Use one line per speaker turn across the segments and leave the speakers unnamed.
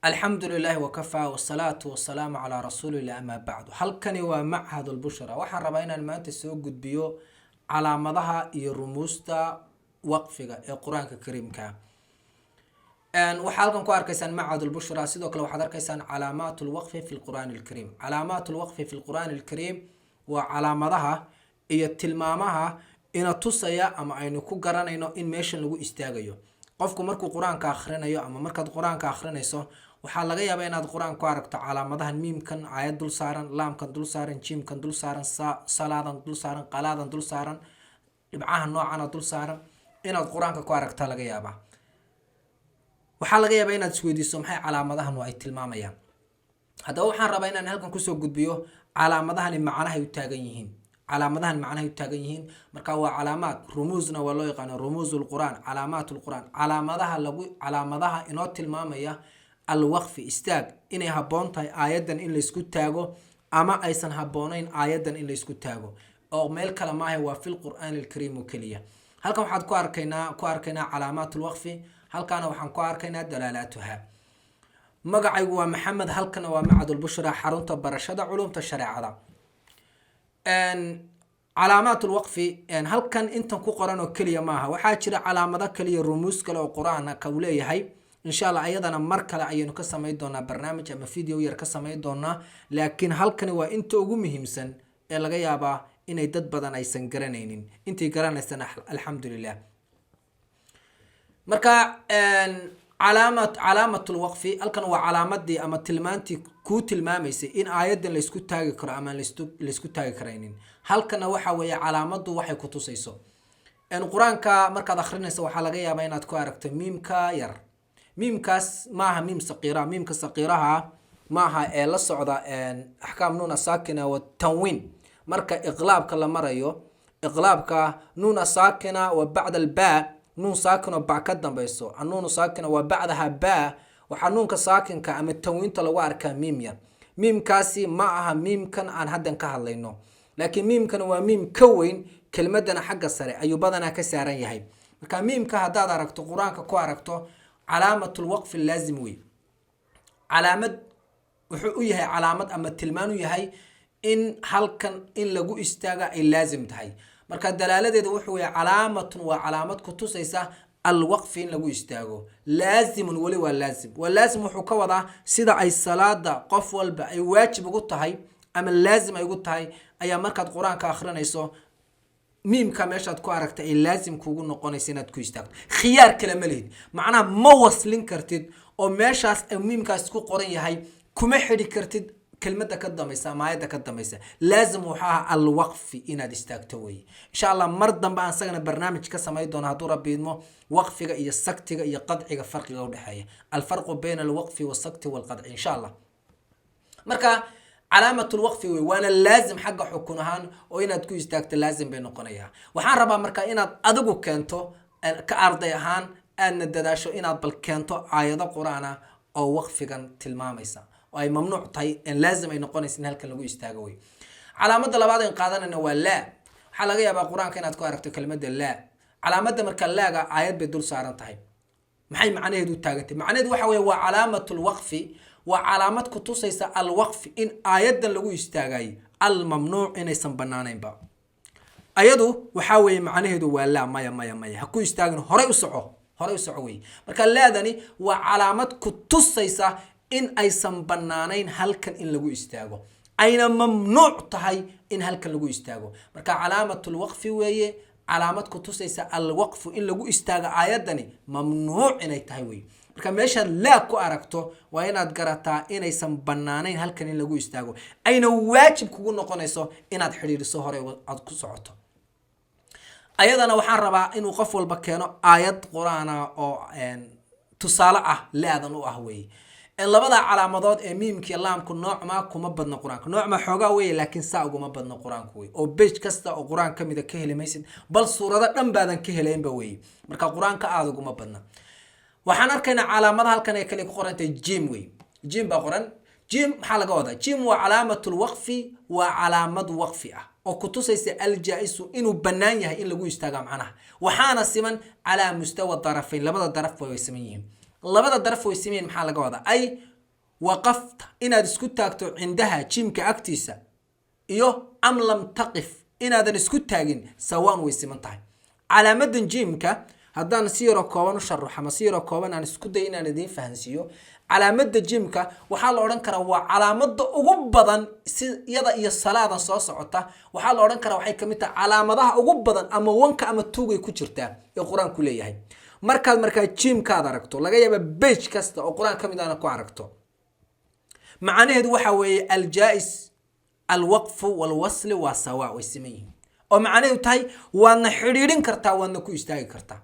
Alxamdu lilaahi wakafaa, wasalaatu wasalaamu calaa rasuulillah, amaa bacdu. Halkani waa Machad Lbushra. Waxaan rabaa inaan maanta soo gudbiyo calaamadaha iyo rumuusta waqfiga ee Qur-aanka Kariimka. Waxaa halkan ku arkaysaan Machad Lbushra. Sidoo kale waxaad arkaysaan calaamaat lwaqfi fi lqur'aani alkariim. Calaamaat lwaqfi fi lqur'aani alkariim waa calaamadaha iyo tilmaamaha ina tusaya ama aynu ku garanayno in meeshan lagu istaagayo. Qofku markuu Qur-aanka akhrinayo ama markaad Qur-aanka akhrinayso, waxaa laga yaabaa inaad Qur-aan ku aragto calaamadahan: miimkan aayad dul saaran, laamkan dul saaran, jiimkan dul saaran, salaadan dul saaran, qalaadan dul saaran, dhibcaha noocana dul saaran, inaad Qur-aanka ku aragta laga yaabaa. Waxaa laga yaabaa inaad isweydiiso maxay calaamadahan ay tilmaamayaan. Haddaba waxaan rabaa inaan halkan kusoo gudbiyo calaamadahani macnahay u taagan yihiin. Calaamadahan macnahay u taagan yihiin marka waa calaamaad, rumuusna waa loo yaqaano, rumuus lqur'aan, calaamaat lqur'aan, calaamadaha lagu calaamadaha inoo tilmaamaya alwaqfi, istaag, inay habboon tahay aayaddan in laysku taago ama aysan habboonayn aayaddan in laysku taago, oo meel kale maaha, waa fi lqur'aani alkariim oo keliya. Halkan waxaad ku arkaynaa calaamaat lwaqfi, halkaana waxaan ku arkaynaa dalaalaatuha. Magacaygu waa Maxamed, halkana waa Macad Lbushra, xarunta barashada culumta shareecada. Calaamaat lwaqfi halkan intan ku qoran oo keliya maaha. Waxaa jira calaamado kaliya, rumuus kale oo Qur-aanka uu leeyahay. Insha Allah ayadana mar kale ayaynu ka samayn doonaa barnaamij ama video yar ka samayn doonaa, laakiin halkani waa inta ugu muhiimsan ee laga yaabaa inay dad badan aysan garanaynin. Intay garanaysana, alxamdulilah. Marka calaamatulwaqfi halkan waa calaamadii ama tilmaantii kuu tilmaamaysay in aayaddan laysku taagi karo ama laysku taagi karaynin. Halkana waxa weeye calaamadu waxay ku tusayso. Qur-aanka markaad akhrinayso, waxaa laga yaabaa inaad ku aragto miimka yar. Miimkaas maaha miim saqiira. Miimka saqiiraha maaha ee la socda axkaam nuuna saakina wa tanwiin. Marka iqlaabka la marayo, iqlaabka nuuna saakina wa bacda albaa, nuun saakin oo ba ka dambayso, anuunu saakina wa bacdaha baa, waxaa nuunka saakinka ama tanwiinta lagu arkaa miim yar. Miimkaasi ma aha miimkan aan haddan ka hadlayno, laakiin miimkan waa miim ka weyn, kelmadana xagga sare ayuu badanaa ka saaran yahay. Marka miimka haddaad aragto, Qur-aanka ku aragto, calaamatulwaqfi laazim wey. Calaamad wuxuu u yahay, calaamad ama tilmaan u yahay in halkan in lagu istaaga ay laazim tahay. Marka dalaaladeeda wuxuu yahay calaamatun, waa calaamad ku tusaysa alwaqfi, in lagu istaago, laazimun, weli waa laazim. Waa laazim wuxuu ka wadaa sida ay salaada qof walba ay waajib ugu tahay ama laazim ay ugu tahay, ayaa markaad Qur-aanka akhrinayso miimka meeshaad ku aragtay ay laazim kugu noqonaysa inaad ku istaagto. Khiyaar kale ma lihid, macnaha ma waslin kartid oo meeshaas ay miimkaas ku qoran yahay kuma xidhi kartid kelmadda ka dambaysa ama aayadda ka dambaysa. Laazim wuxuu ahaa alwaqfi inaad istaagto weye. Insha Allah mar dambe aan isagana barnaamij ka samayn doono, hadduu Rabbi idmo, waqfiga iyo saktiga iyo qadciga, farqiga udhexeeya, alfarqu bayna alwaqfi wasakti walqadci, insha Allah. Marka calaamatulwaqfi wey, waana laazim xagga xukun ahaan oo inaad ku istaagto laazim bay noqonayaa. Waxaan rabaa marka inaad adigu keento, ka arday ahaan aadna dadaasho inaad bal keento aayado Qur-aan ah oo waqfigan tilmaamaysa oo ay mamnuuc tahay, laazim ay noqonaysa in halkan lagu istaago wey. Calaamada labaad ayn qaadanayna waa laa. Waxaa laga yaabaa Qur-aanka inaad ku aragto kelmadda laa. Calaamada marka laaga aayad bay dul saaran tahay. Maxay macnaheedu u taagantay? Macnaheedu waxa weye waa calaamatulwaqfi, waa calaamad ku tusaysa alwaqfi, in aayaddan lagu istaagay almamnuuc, inaysan banaanaynba. Ayadu waxaa weeye macnaheedu waa laa, maya, maya, maya, ha ku istaagin, horay u soco, horay u soco wey. Marka laadani waa calaamad ku tusaysa in aysan banaanayn halkan in lagu istaago, ayna mamnuuc tahay in halkan lagu istaago. Marka calaamatulwaqfi weeye, calaamad ku tusaysa alwaqfu, in lagu istaago aayaddani mamnuuc inay tahay wey. Marka meeshaad laa ku aragto, waa inaad garataa inaysan banaanayn halkan in lagu istaago, ayna waajib kugu noqonayso inaad xidhiidhiso, hore aad ku socoto. Ayadana waxaan rabaa inuu qof walba keeno aayad Qur-aana oo tusaale ah laadan u ah weeye. Labada calaamadood ee miimkiiyo laamku noocmaa kuma badno Qur-aanka, noocmaa xoogaa weeye, laakiin saa uguma badno Qur-aanku wey, oo bej kasta oo Qur-aan kamida ka heli maysid, bal suurado dhan baadan ka helaynba weeye. Marka Qur-aanka aada uguma badna. Waxaan arkaynaa calaamada halkan ee kale ku qorantay jim wey. Jim baa qoran. Jim maxaa laga wadaa? Jim waa calaamatulwaqfi, waa calaamad waqfi ah oo kutusaysa aljaa-isu, inuu bannaan yahay in lagu istaaga macnaha. Waxaana siman calaa mustawa darafayn, labada daraf way siman yihiin. Labada daraf way siman yihiin maxaa laga wadaa? Ay Waqafta inaad isku taagto cindaha jiimka agtiisa iyo am lam taqif inaadan isku taagin, sawaan, way siman tahay. Calaamadan jiimka haddaan si yaroo kooban u sharaxo ama si yaroo kooban aan isku day inaan idiin fahansiiyo, calaamada jiimka waxaa la odhan karaa waa calaamada ugu badan. Si iyada iyo salaadan soo socota waxaa la odhan karaa waxay kamid tahay calaamadaha ugu badan, ama wanka ama tuugay ku jirtaa ee Qur-aanku leeyahay. Markaad markaa jiimkaad aragto, laga yaaba page kasta oo Qur-aan ka mid ahna ku aragto, macnaheedu waxa weeye aljaa-is alwaqfu walwasli waa sawa, way siman yihiin, oo macnaheedu tahay waadna xidhiidhin kartaa, waadna ku istaagi kartaa.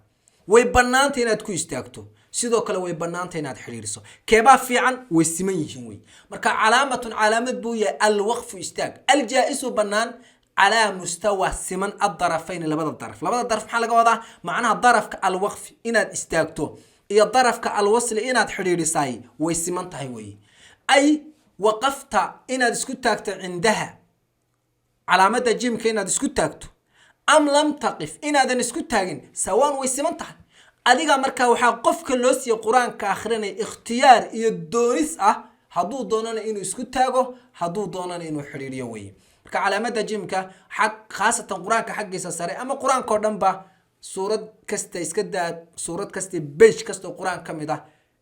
Way bannaanta inaad ku istaagto, sidoo kale way bannaanta inaad xidhiidhiso. Keebaa fiican? Way siman yihiin wey. Marka calaamatun calaamad buu yahay alwaqfu istaag, aljaa-isu bannaan, calaa mustawa siman, addarafayn labada daraf. Labada daraf maxaa laga wadaa? Macnaha darafka alwaqfi inaad istaagto iyo darafka alwasli inaad xidhiidhisaay way siman tahay weye. Ay waqafta inaad isku taagto cindaha calaamada jimka inaad isku taagto, am lam taqif inaadan isku taagin, sawaan, way siman tahay. Adiga markaa waxaa qofka loo siiyey Qur-aanka akhrinaya ikhtiyaar iyo doonis ah, hadduu doonana inuu isku taago, hadduu doonana inuu xidhiiriyo weye. Marka calaamada jimka xag khaasatan Qur-aanka xaggiisa sare ama Qur-aanka oo dhan ba, suurad kasta iska daa, suurad kasta, page kasta oo Qur-aan ka mid ah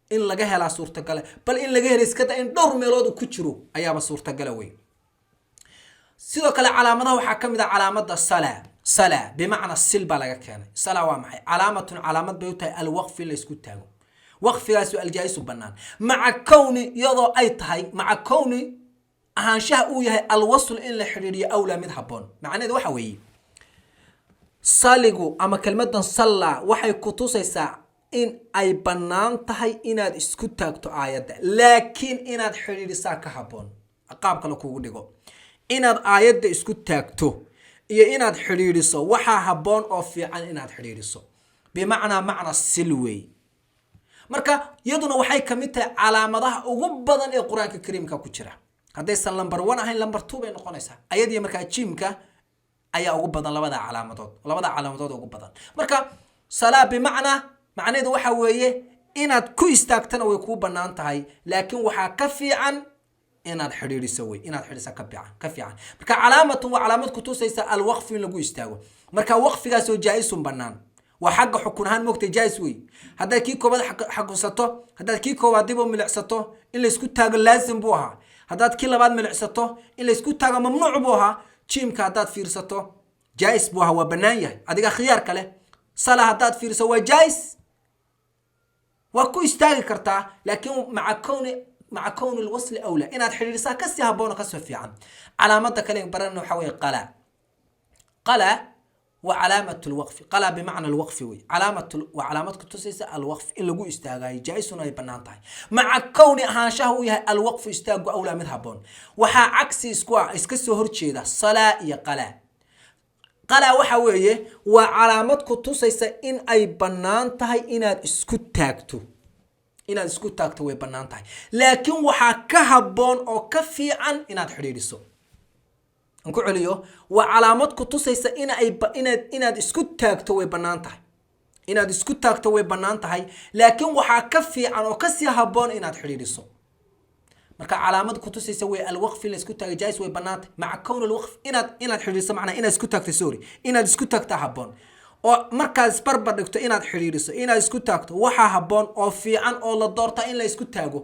in laga helaa suurtagale, bal in laga hela iska daa, in dhowr meelood uu ku jiro ayaaba suurtagala wey. Sidoo kale calaamadaha waxaa ka mid ah calaamada sala. Sala bimacna sil baa laga keenay. Sala waa maxay? Calaamatun calaamad bay u tahay alwaqfi in la isku taago, waqfigaasu aljaa-isu bannaan, maca kowni iyadoo ay tahay, maca kowni ahaanshaha uu yahay alwasl in la xidhiiriyo awlaa mid habboon. Macnaheedu waxa weeye saligu ama kelmadan salla waxay ku tusaysaa in ay bannaan tahay inaad isku taagto aayadda, laakiin inaad xidhiidhisaa ka habboon. Qaab kale kugu dhigo: inaad aayadda isku taagto iyo inaad xidhiidhiso, waxaa habboon oo fiican inaad xidhiidhiso, bimacnaa macna sil wey. Marka iyaduna waxay kamid tahay calaamadaha ugu badan ee Qur-aanka Kariimka ku jira. Haddaysan number one ahayn, number two bay noqonaysaa. Ayadiyo markaa jiimka ayaa ugu badan labada calaamadood, labada calaamadood ugu badan. Marka salaa bimacnaa macnaheedu waxa weeye inaad ku istaagtana way kuu bannaan tahay, laakiin waxaa ka fiican inaad xidhiidhiso wey, inaad xidhiisa ka fiican. Marka calaamatun waa calaamad kutusaysa alwaqfi in lagu istaago. Marka waqfigaasoo jaa-isun bannaan waa xagga xukun ahaan moogtay, jaa-is wey. Haddaad kii koobaad xakunsato, haddaad kii koobaad dib u milicsato, in laysku taago laazim buu ahaa. Haddaad kii labaad milicsato, in laysku taago mamnuuc buu ahaa. Jiimka haddaad fiirsato, jaa-is buu ahaa, waa bannaan yahay, adiga khiyaar kale. Sala haddaad fiirso, waa jaa-is, waa ku istaagi kartaa, laakiin maca kowni lwasli awla, inaad xidhiidhisaa kasii habboon oo kasoo fiican. Calaamada kale baranna waxaa weye qala. Qala waa calaamat lwaqfi. Qala bimacna alwaqfi wey. Calaamat waa calaamad kutusaysa alwaqf in lagu istaagayo, jaa-isuna ay bannaan tahay, maca kowni ahaanshaha uu yahay alwaqfu istaagu awlaa mid habboon. Waxaa cagsi isku ah, iska soo horjeeda, salaa iyo qalaa. Qalaa waxa weeye waa calaamad ku tusaysa in ay bannaan tahay inaad isku taagto. Inaad isku taagto way bannaan tahay, laakiin waxaa ka habboon oo ka fiican inaad xidhiidhiso. Aan ku celiyo: waa calaamad ku tusaysa in ay inaad isku taagto way bannaan tahay, inaad isku taagto way bannaan tahay, laakiin waxaa ka fiican oo kasii habboon inaad xidhiidhiso. Marka calaamad kutusaysa way alwaqfi la isku taagay, jais, way bannaantay, maca kown alwaqf inaad xidhiidhiso, macnaa inaad isku taagto, sorry, inaad isku taagta habboon. Oo markaad isbarbar dhigto inaad xidhiidhiso, inaad isku taagto, waxaa habboon oo fiican oo la doortaa in la isku taago.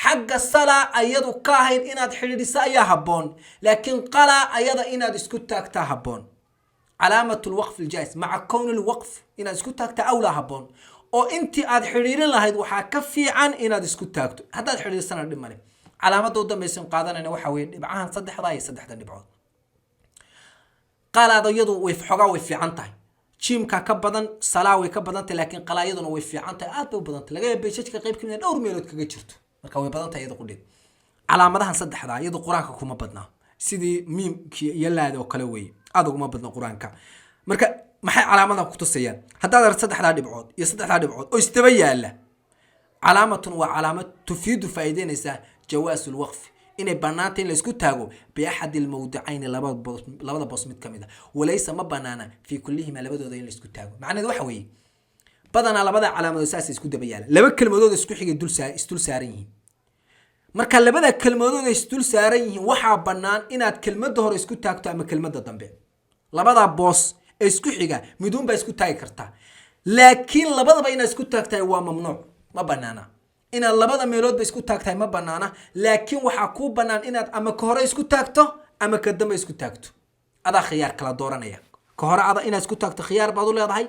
Xagga salaa ayadu ka ahayd inaad xidhiidhiso ayaa habboon, laakiin qalaa ayada inaad isku taagtaa habboon. Calaamat lwaqf aljais maca kown lwaqf, inaad isku taagtaa awlaa habboon, oo intii aad xidhiirin lahayd waxaa ka fiican inaad isku taagto. Haddaad xidhiirsana dhib male. Calaamadda u dambaysan qaadanayna waxaa weeye dhibcahan saddexda iyo saddexda dhibcood. Qalaad iyadu way xogaa way fiican tahay, jiimka ka badan, salaa way ka badan tahay, laakiin qalaayaduna way fiican tahay, aad bay u badan tahay. Laga yaaba page-ajka qayb kamid dhowr meelood kaga jirto. Marka way badan tahay iyada qudheed. Calaamadahan saddexda iyadu Qur-aanka kuma badnaa, sidii miimkii iyo laada oo kale weeye, aad uguma badna Qur-aanka. Marka maxay calaamadan kutusayaan? Haddaad aragto saddexdaa dhibcood iyo saddexdaa dhibcood oo isdaba yaala, calaamatun waa calaamad tufiidu faa'iideynaysaa jawaasu lwaqfi, inay banaanta in laisku taago, biaxadi almawdicayni, labada boos mid ka mid a, walaysa ma banaana fii kullihima, labadooda in laisku taago. Macnaheedu waxa weeye badanaa labada calaamadood saasay isku daba yaalaan, laba kelmadood isku xigay dul isdul saaran yihiin. Marka labada kelmadood ay isdul saaran yihiin, waxaa bannaan inaad kelmadda hore isku taagto ama kelmadda dambe. Labada boos ee isku xiga miduun baa isku taagi kartaa, laakiin labadaba inaad isku taagtahay waa mamnuuc, ma banaana. Inaad labada meeloodba isku taagtahay ma banaana, laakiin waxaa kuu bannaan inaad ama ka hore isku taagto ama ka dambe isku taagto. Adaa khiyaar kala dooranaya. Ka hore ada inaad isku taagto khiyaar baad u leedahay,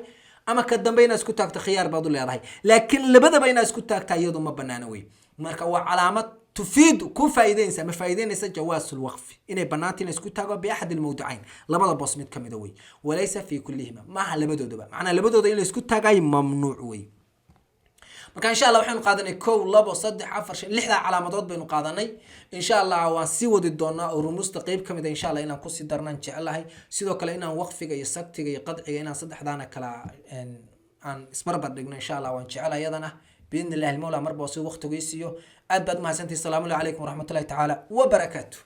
ama ka dambe inaad isku taagto khiyaar baad u leedahay, laakiin labadaba inaad isku taagtaa iyadu ma banaana wey. Marka waa calaamad تفيد, ku faa'iideynaysa ama faa'iideynaysa, جواز الوقف, inay bannaanta in la isku taago, بأحد الموضعين, labada boos mid ka mida wey. وليس في كلهما, maaha labadoodaba. Macnaa labadooda in la isku taagayo mamnuuc wey. Marka insha Allah waxaynu qaadanay kow, labo, saddex, afar, shan, lixdaa calaamadood baynu qaadanay. Insha Allah waan sii wadi doonaa oo rumuusta qeyb ka mid a insha Allah inaan kusii darnaan jecelahay. Sidoo kale inaan waqfiga iyo saktiga iyo qadciga inaan saddexdaana kala aan isbarbar dhigno insha Allah waan jecelahay iyadana, بإذن الله المولى, marba si waqtigu ii siiyo. Aad baad mahadsantihi. Asalaamu calaykum waraxmatullahi tacaala wabarakaatu.